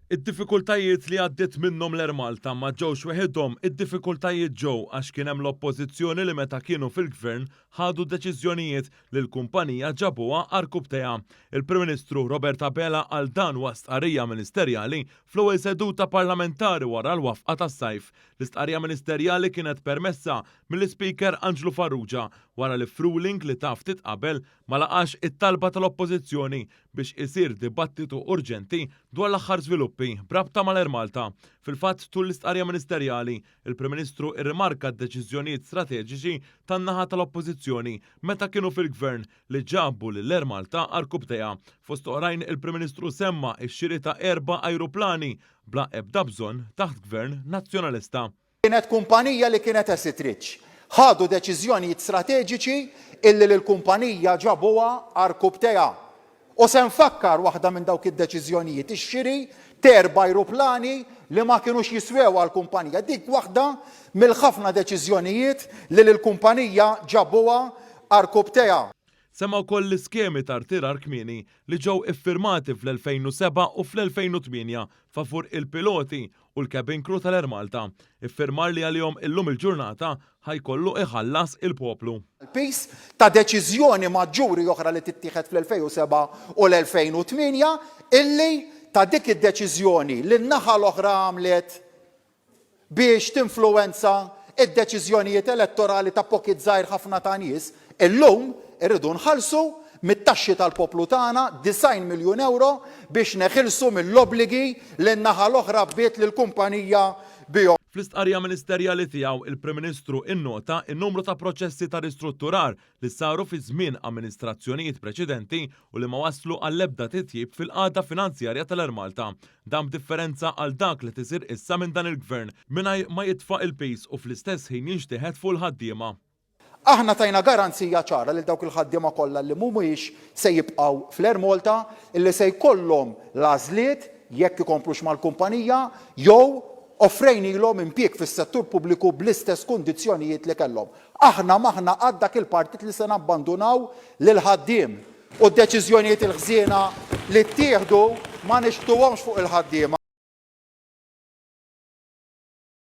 Id-diffikultajiet li għaddiet minnhom l-Air Malta ma ġewx weħidhom, id-diffikultajiet ġew għax kien hemm l-Oppożizzjoni li meta kienu fil-Gvern ħadu deċiżjonijiet li l-kumpanija ġabuha għarkupptejha. Il-Prim Ministru Robert Abela qal dan waqt stqarrija ministerjali fl-ewwel seduta parlamentari wara l-wafqa tas-sajf. L-istqarrija ministerjali kienet permessa mill-Ispeaker Anġlu Farrugia wara li f'ruling li ta ftit qabel ma laqax it-talba tal-Oppożizzjoni biex isir dibattitu urġenti dwar l-aħħar żviluppi b'rabta mal-Air Malta. Fil-fatt, tul l-istqarrija ministerjali, il-Prim Ministru rrimarka d-deċiżjonijiet strateġiċi tan-naħa tal-Oppożizzjoni meta kienu fil-Gvern li ġabu lill-Air Malta għarkupptejha. Fost oħrajn, il-Prim Ministru semma x-xiri ta' erba' ajruplani bla ebda bżonn taħt Gvern Nazzjonalista. Kienet kumpanija li kienet asset rich. Ħadu deċiżjonijiet strateġiċi illi lill-kumpanija ġabuha għarkupptejha. U se nfakkar waħda minn dawk id-deċiżjonijiet, ix-xiri t'erba' ajruplani li ma kinux jiswew għall-kumpanija. Dik waħda mill-ħafna deċiżjonijiet li lill-kumpanija ġabuha għarkupptejha. Semma wkoll l-iskemi ta' rtirar kmieni li ġew iffirmati fl-2007 u fl-2008 favur il-piloti u l-cabin crew tal-Air Malta, iffirmar li għalihom illum il-ġurnata ħa jkollu iħallas il-poplu. L-piż ta' deċiżjoni maġġuri oħra li tittieħed fl-2007 u l-2008 illi ta' dik id-deċiżjoni li n-naħa l-oħra għamlet biex tinfluwenza d-deċiżjonijiet elettorali ta' pocket żgħir ħafna ta' nies, illum irridu nħallsu mit-taxxi tal-poplu tagħna 90 miljun ewro biex neħilsu mill-obbligi li n-naħa l-oħra bbiet lill-kumpanija bihom. Fl-istqarrija ministerjali tiegħu, il-Prim Ministru innota n-numru ta' proċessi ta' ristrutturar li saru fi żmien amministrazzjonijiet preċedenti u li ma wasslu għall-ebda titjib fil-qagħda finanzjarja tal-Air Malta. Dan b'differenza għal dak li tisir issa minn dan il-Gvern, mingħajr ma jitfa' il-piż u fl-istess ħin jinxteħet fuq il-ħaddiema. Aħna tajna garanzija ċara lil dawk il-ħaddiema kollha li mhumiex se jibqgħu fl-Air Malta illi se jkollhom l-għażliet jekk ikomplux mal-kumpanija jew offrejnilhom impjieg fis-settur pubbliku bl-istess kundizzjonijiet li kellhom. Aħna m'aħna qatt dak il-partit li se nabbandunaw lill-ħaddiem u d-deċiżjonijiet il-ħżiena li ttieħdu ma nixħtuhomx fuq il-ħaddiema.